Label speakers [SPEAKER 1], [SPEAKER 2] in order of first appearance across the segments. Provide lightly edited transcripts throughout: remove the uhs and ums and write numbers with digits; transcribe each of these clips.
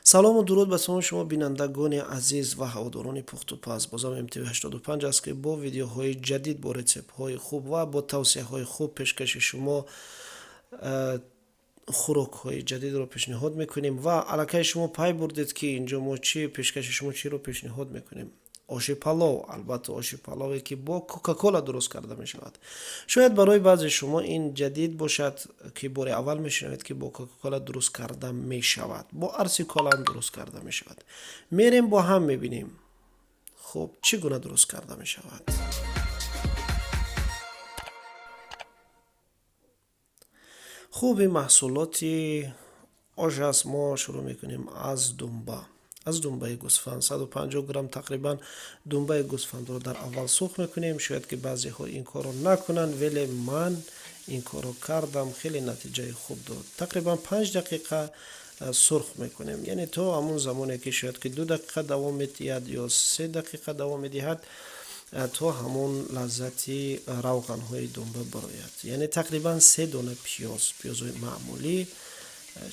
[SPEAKER 1] Салому дуруд ба тамоми шумо бинандагони азиз ва ҳаводорони пухтупаз. Бозам МТВ 85 аст, ки бо видеоҳои ҷадид, бо рецептҳои хуб ва бо тавсияҳои хуб пешкаши шумо хӯрокҳои ҷадидро пешниҳод мекунем. Ва аллакай шумо пай бурдед, ки инҷо мо чӣ пешкаши шумо чиро пешниҳод мекунем. Оши палов, албатта, оши палове, ки бо Кока-Кола дуруст карда мешавад. Шояд барои баъзе шумо ин ҷадид бошад, ки бори аввал мешунавед, ки бо Кока-Кола дуруст карда мешавад. Бо Арси Кола ҳам дуруст карда мешавад. Мерем, бо ҳам мебинем. Хуб, чӣ гуна дуруст карда мешавад? Хуб, ин маҳсулоти ош аст. Мо шурӯъ мекунем аз думба, аз думбаи гӯсфанд, 150 грамм тақрибан думбаи гӯсфандро дар аввал сурх мекунем. Шояд ки баъзеҳо ин корро накунанд, веле ман ин корро кардам, хеле натиҷаи хуб дод. Тақрибан 5 дақиқа сурх мекунем, яъне то ҳамун замоне, ки шояд ки 2 дақиқа давом медиҳад ё 3 дақиқа давом медиҳад, то ҳамон лаззати равғанҳои думба барояд. Яъне тақрибан се дона пиёз, пиёзҳои маъмулӣ,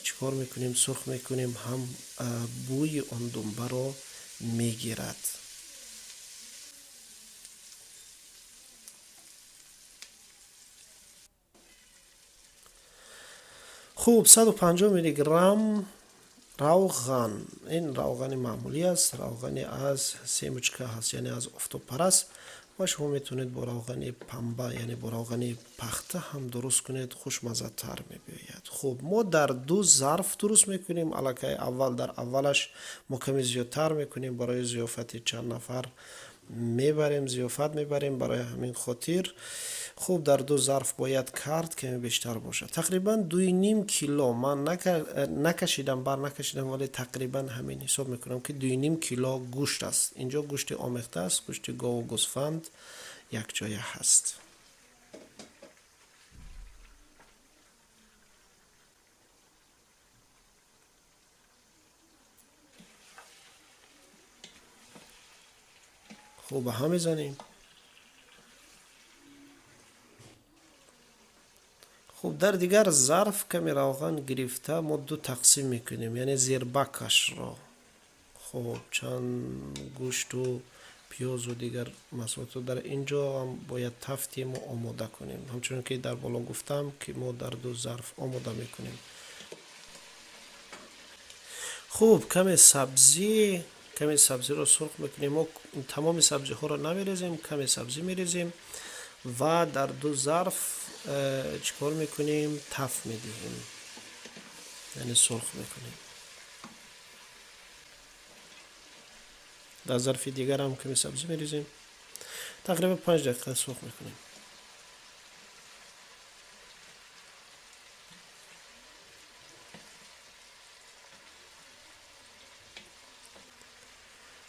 [SPEAKER 1] чӣ кор мекунем? Сурх мекунем, ҳам бӯи он думбаро мегирад. Хуб, 150 миллиграмм равған. Ин равғани маъмулӣ аст, равғани аз семечка ҳаст, яъне аз офтобпараст. Ва шумо метавонед бо равғани памба, яъне бо равғани пахта ҳам дуруст кунед, хушмаззатар мебиёяд. Хуб, мо дар ду зарф дуруст мекунем. Аллакай аввал, дар аввалаш мо каме зиёдтар мекунем, барои зиёфати чанд нафар мебарем, зиёфат мебарем. Барои ҳамин хотир, хуб, дар ду зарф бояд кард, каме бештар бошад. Тақрибан 2,5 кило. Ман накашидам, бар накашидам, вале тақрибан ҳамин ҳисоб мекунам, ки 2,5 кило гӯшт аст. Инҷо гӯшти омехта аст, гӯшти гову гӯсфанд якҷоя ҳаст. Хуб, ба ҳам мезанем. Хуб, дар дигар зарф каме равған гирифта, мо ду тақсим мекунем, яъне зербакашро. Хуб, чанд гӯшту пиёзу дигар маҳсулотро дар ин ҷо ҳам бояд тафтему омода кунем, ҳамчунон ки дар боло гуфтам, ки мо дар ду зарф омода мекунем. Хуб, каме сабзӣ, каме сабзиро сурх мекунем. Мо тамоми сабзиҳоро намерезем, каме сабзӣ мерезем ва дар ду зарф чӣ кор мекунем? Таф медиҳем, яъне сурх мекунем. Дар зарфи дигарам каме сабзӣ мерезем, тақрибан 5 дақиқа сурх мекунем.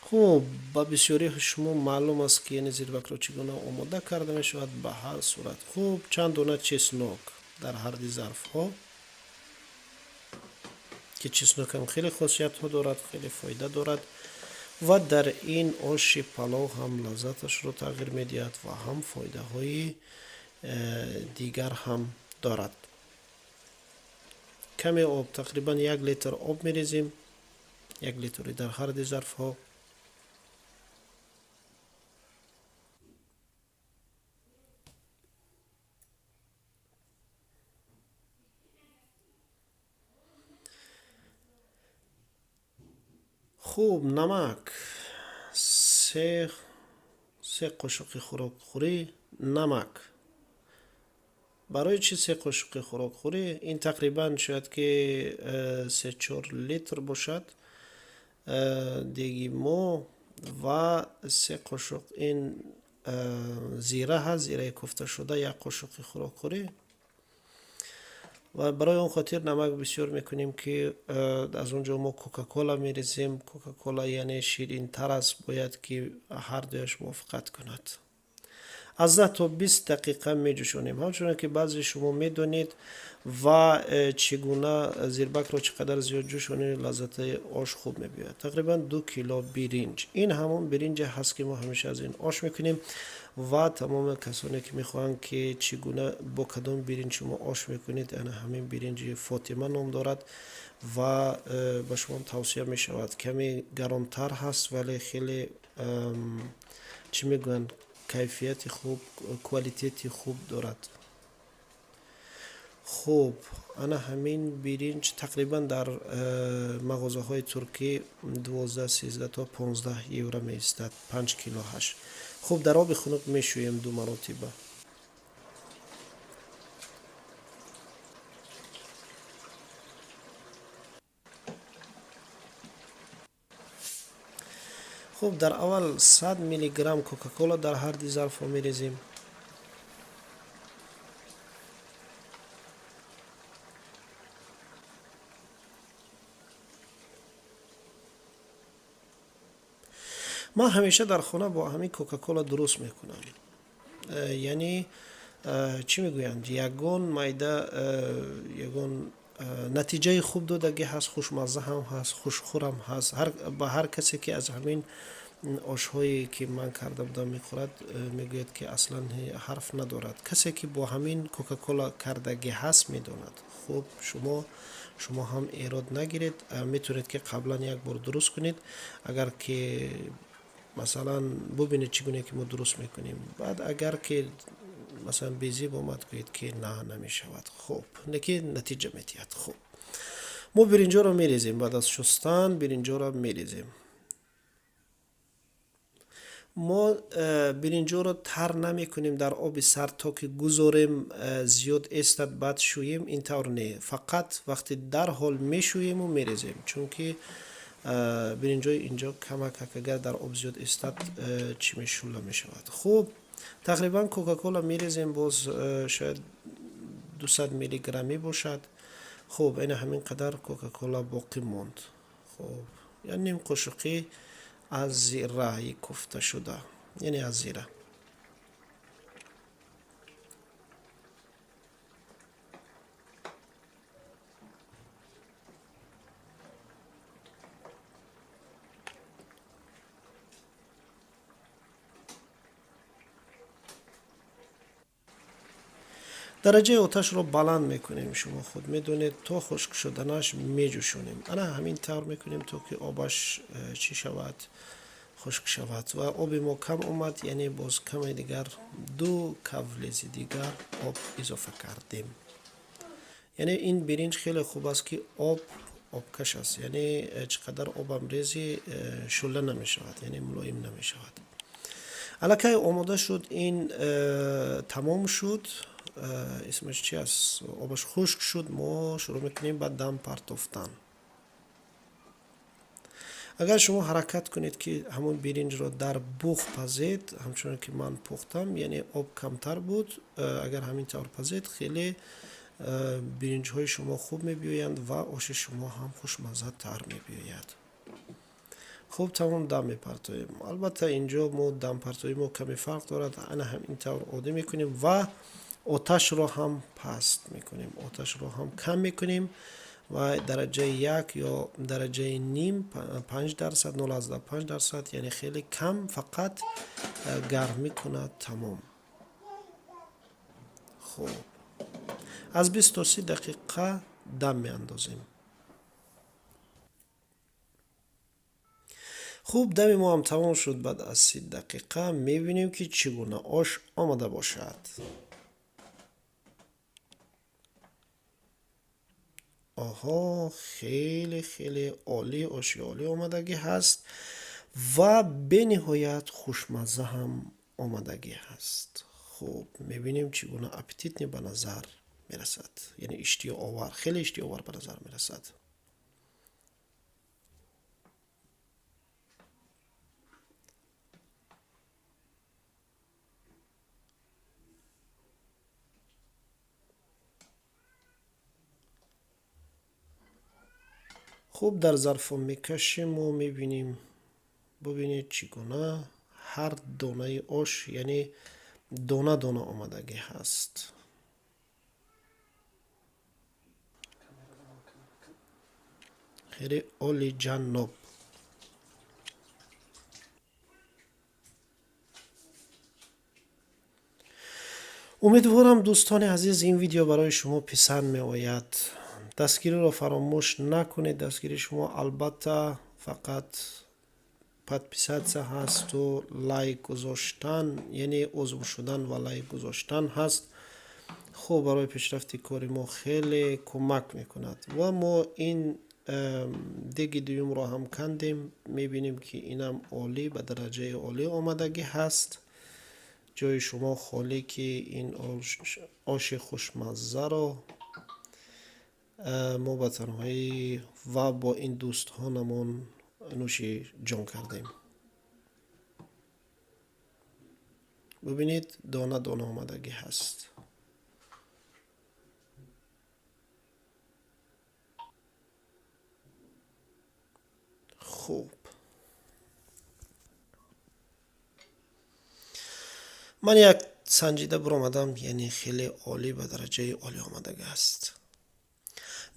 [SPEAKER 1] Хуб, ба бисёрии шумо маълум аст, ки яъне зирбакро чӣ гуна омода карда мешавад. Ба ҳар сурат, хуб, чанд дона чеснок дар ҳарди зарфҳо, ки чеснокам хеле хосиятҳо дорад, хеле фоида дорад ва дар ин оши палов ҳам лаззаташро тағйир медиҳад ва ҳам фоидаҳои дигар ҳам дорад. Каме об, тақрибан 1 литр об мерезем, 1 литри дар ҳарди зарфҳо. Хуб, намак, се қошуқи хӯрокхӯрӣ намак. Барои чӣ се қошуқи хӯрокхӯрӣ? Ин тақрибан шояд ки 3-4 литр бошад деги мо. Ва се қошуқ ин зира ҳаст, зираи куфташуда, як қошуқи хӯрокхӯрӣ. Ва барои он хотир намак бисёр мекунем, ки аз он ҷо мо Кока-Кола мерезем. Кока-Кола яъне ширинтар аст, бояд ки ҳар дуяш мувофиқат кунад. Аз 10 то 20 дақиқа меҷӯшонем. Ҳамчунон ки баъзе шумо медонед ва чӣ гуна зирбакро чӣ қадар зиёд ҷӯшонед, лаззати ош хуб мебиёяд. Тақрибан 2 кило биринҷ. Ин ҳамон биринҷе ҳаст, ки мо ҳамеша аз ин ош мекунем ва тамоми касоне ки мехоҳанд, ки чӣ гуна бо кадом биринҷ шумо ош мекунед, ана ҳамин биринҷи Фотима ном дорад ва ба шумо тавсия мешавад. Каме гаронтар ҳаст, вале хеле, чӣ мегӯянд, кайфияти хуб, квалитети хуб дорад. Хуб, ана ҳамин биринҷ тақрибан дар мағозаҳои туркӣ 12, 13 то 15 евро меистад, 5 кило 8. Хуб, дар оби хунук мешӯем 2 маротиба. Хуб, дар аввал 100 миллиграмм Кока-Кола дар ҳар ди зарфҳо мерезем. Ман ҳамеша дар хона бо ҳамин Кока-Кола дуруст мекунам. Яъне, чӣ мегӯянд, ягон майда, ягон натиҷаи хуб додагӣ ҳаст, хушмазза ҳам ҳаст, хушхӯрам ҳаст. Ба ҳар касе ки аз ҳамин ошҳое ки ман карда будам мехӯрад, мегӯяд, ки аслан ҳарф надорад. Касе ки бо ҳамин Кока-Кола кардагӣ ҳаст, медонад. Хуб, шумо ҳам эрод нагиред, метавонед ки қаблан як бор дуруст кунед. Агар ки масалан бубинед чӣ гуна ки мо дуруст мекунем, баъд агар ки масалан безеб омад, гӯед ки на, намешавад. Хуб, лекин натиҷа медиҳад. Хуб, мо биринҷоро мерезем. Баъд аз шустан биринҷоро мерезем. Мо биринҷоро тар намекунем дар оби сард, то ки гузорем, зиёд эстад, баъд шӯем. Ин тавр не, фақат вақте дарҳол мешӯему мерезем, чунки биринҷои инҷо камак агар дар об зиёд истад, чӣ мешӯла мешавад. Хуб, тақрибан Кока-Кола мерезем, боз шояд 200 миллиграммӣ бошад. Хуб, ина ҳамин қадар Кока-Кола боқӣ монд. Хуб, я ним қошуқӣ аз зираи куфта шуда, яъне аз зира. Дараҷаи оташро баланд мекунем, шумо худ медонед, то хушк шуданаш меҷӯшонем. Ана ҳамин тавр мекунем, то ки обаш чӣ шавад, хушк шавад. Ва оби мо кам омад, яъне боз каме дигар, 2 кавлези дигар об изофа кардем. Яъне ин биринҷ хеле хуб аст, ки об обкаш аст, яъне чӣ қадар обам рези, шӯла намешавад, яъне мулоим намешавад. Аллакай омода шуд, ин тамом шуд. Исмаш чи аст, обаш хушк шуд. Мо шурӯъ мекунем ба дам партофтан. Агар шумо ҳаракат кунед, ки ҳамон биринҷро дар буғ пазед, ҳамчунон ки ман пухтам, яъне об камтар буд, агар ҳамин тавр пазед, хеле биринҷҳои шумо хуб мебиёянд ва оши шумо ҳам хушмаззатар мебиёяд. Хуб, тамом, дам мепартоем. Албатта, инҷо мо дампартои мо каме фарқ дорад. Ана ҳамин тавр оддӣ мекунем ва оташро ҳам паст мекунем, оташро ҳам кам мекунем ва дараҷаи 1 ё дараҷаи ним, 5%, 0,5%, яъне хеле кам, фақат гарм мекунад, тамом. Хуб, аз 20 то 30 дақиқа дам меандозем. Хуб, дами мо ҳам тамом шуд. Баъд аз 30 дақиқа мебинем, ки чӣ гуна ош омода бошад. Оҳо, хеле хеле олӣ, оши олӣ омадагӣ ҳаст ва бениҳоят хушмазза ҳам омадагӣ ҳаст. Хуб, мебинем, чӣ гуна аппетитный ба назар мерасад, яъне иштиҳоовар, хеле иштиҳоовар ба назар мерасад. Хуб, дар зарфҳо мекашему мебинем. Бубинед, чӣ гуна ҳар донаи ош, яъне Дона дона омадагӣ ҳаст. Хеле олиҷаноб. Умедворам, дӯстони азиз, ин видео барои шумо писанд меояд. Дастгириро фаромӯш накунед. Дастгирии шумо албатта фақат подписаться ҳасту лайк гузоштан, яъне узв шудан ва лайк гузоштан ҳаст. Хуб, барои пешрафти кори мо хеле кӯмак мекунад. Ва мо ин деги дуюмро ҳам кандем, мебинем, ки инам олӣ, ба дараҷаи олӣ омадагӣ ҳаст. Ҷои шумо холӣ, ки ин оши хушмаззаро мо ба танҳоӣ ва бо ин дӯстҳонамон нӯши ҷон кардем. Бубинед, дона дона омадагӣ ҳаст. Хуб, ман як санҷида биромадам, яъне хеле олӣ, ба дараҷаи олӣ омадагӣ аст.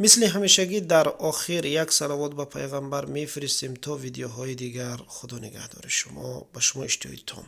[SPEAKER 1] Мисли ҳамешагӣ, дар охир як салавот ба пайғамбар мефиристем. То видеоҳои дигар, худо нигаҳдори шумо, ба шумо иштиҳои том.